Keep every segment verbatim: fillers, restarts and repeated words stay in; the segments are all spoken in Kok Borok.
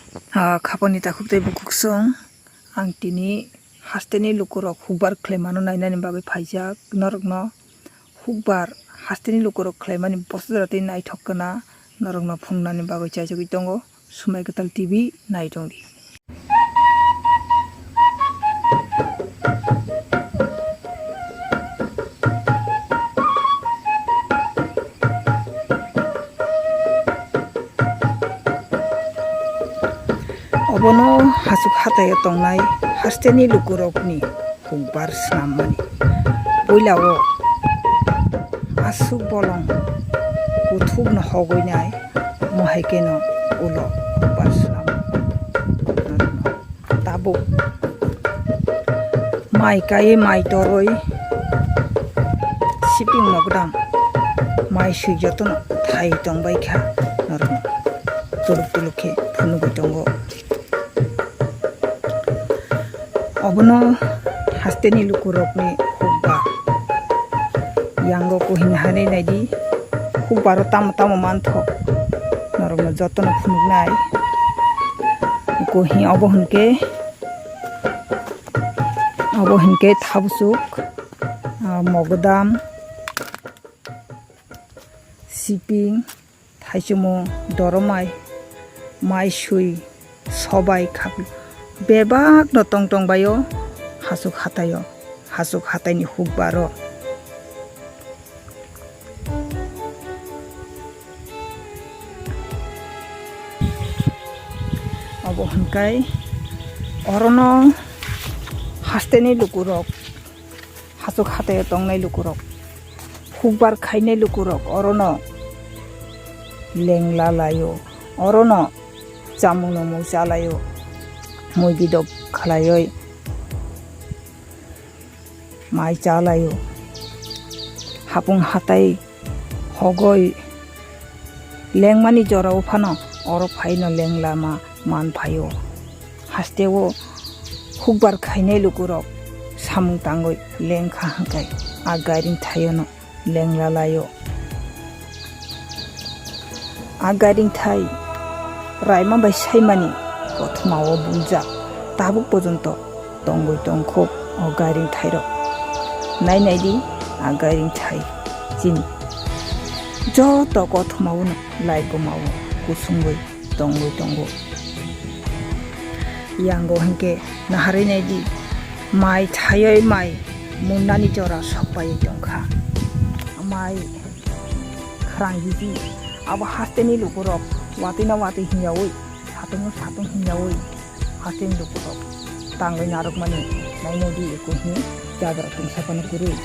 Ah, khapani takhuk tei bukhuk song, ang tini hasteni lukurok hukbar khlaimano nainani bagwi phaijak. Norokno hukbar, hasteni lukurok khlaimani bosor jora tei naithok khna norokno phunuknani bagwi chaijagwi tongo. Sumai Kwtal T V nai tongdi. Obono hasuk hataio tongnai hasteni lukurokni hukbar swnammani. Puila o aswk bolong kuthukno hogwi nai, omo hai kheno ulo hukbar swnam. Tabuk mai kaiwi mai torwi siping mokdam mai swi jotono thai tongbai kha norokno tuluk tuluk khe phunugwi tongo. Obono hasteni lukurokni hukba. Yango kuhini hanai naidi, hukbaro tamo tamo manthok norokno jotono phunuknai. Kuhi obo hinkhe, obo hinkhe thabusuk, ah, mogodam, siping, thaichumung, doromai, mai sui, sobai khaklu bebakno tong tong baio hasuk hataio, hasuk hataini hukbaro. Obo hwnkhai orono hasteni lukurok, hasuk hataio tongnai lukurok, hukbar khainai lukurok orono lengla laio, orono chamung nungmung cha laio, mui bidok khlaioi mai cha laio. Hapung hatai hogoi lengmani jorao phano oro phaino lengla ma man phaio. Hasteo hukbar khainai lukurok samung tangwi lengkha hwnkhe a gairing thaiono lengla laio. A gairing thai raima bai saimani kothoma o buljak tabuk pojonto tongwi tongkho o gairing thairok. Nai naidi a gairing thai chini joto kothoma o no lai buma o kusungwi tongwi tongo. Yango hinkhe naharwi naidi, mai thaioi mai munnani jora sokpaiwi tongkha. Mai khrang giji, abo hasteni lukurok watwino watwi himyaui, satungno satung himyaui, hasteni lukurok tangwi narwkmani nai naidi eko hini jabra tungsa phano kwrwi.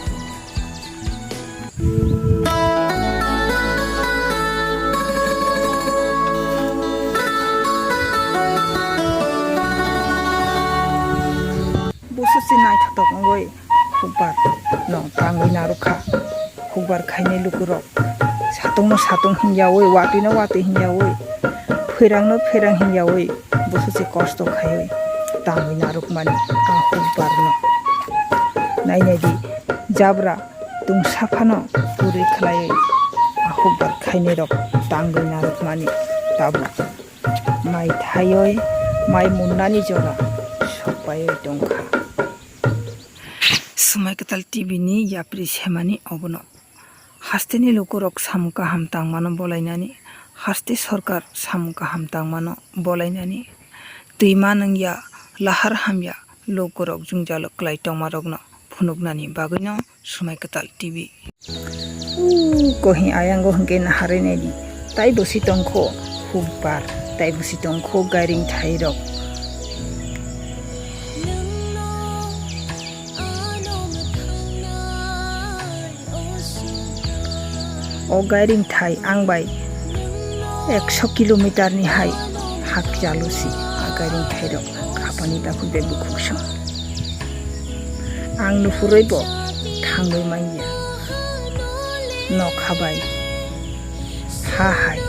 Bususi naithotok wngwi hukbar no tangwi narwkha. Hukbar khainai lukurok satungno satung himyaui, watwino watwi himyaui, pherangno pherang himyaui, bususi kosto khaiwi tangwi narwkmani a hukbarno. Nai naidi, jabra tungsa phano kwrwi khlaiwi a hukbar khainairok tangwi narwkmani tabuk mai thaioi mai munnani jora sokpaiwi tongkha. Sumai Kwtal T V ni yapri semani obono. Hasteni lukurok samung kaham tangmano bolainani, haste sorkar samung kaham tangmano bolainani, twi manwngya, lahar hamya lukurok jwngjalo kwlai tongmarokno phunuknani bagwino Sumai Kwtal T V. Uuu, kohi ayango hwnkhe naharwi naidi. Tai bwswi tongkho hukbar, tai bwswi tongkho gairing thairok. O gairing thai ang bai ekso kilometer ni hai hakchalo si a gairing thairok khapani takhuk bai bukhuk song. Ang nuphurwi bo thangwi manya. Nokha bai, ha hai.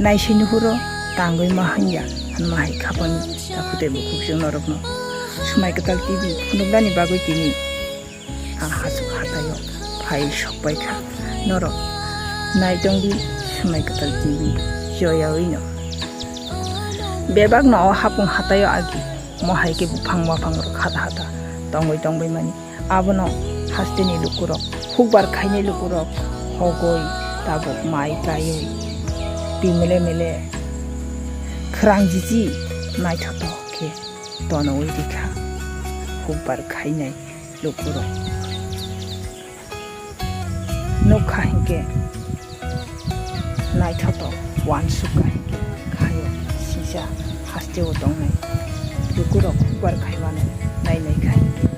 Naisai nuhuro tangwi ma hanya, hwnma hai khapani takhuk tei bukhuk chwng norokno. Sumai Kwtal T V phunuknani bagwi tini ang hachuk hataio phai sokpai kha. Norok nai tongdi Sumai Kwtal T V joyawi no. Bebakno o hapung hataio agi, mohai khe buphang waphang rok hata hata tongwi tongbaimani. Abono hasteni lukurok, hukbar khainai lukurok hogwi tabuk mai kaiwi, bimele mele khwrang jiji naithotok khe tonowi rikha hukbar khainai lukurok. Nukha hinkhe naithotok uansukha hinkhe khaio singsa hasteo tongnai lukurok hukbar khaimano nainai kha hinkhe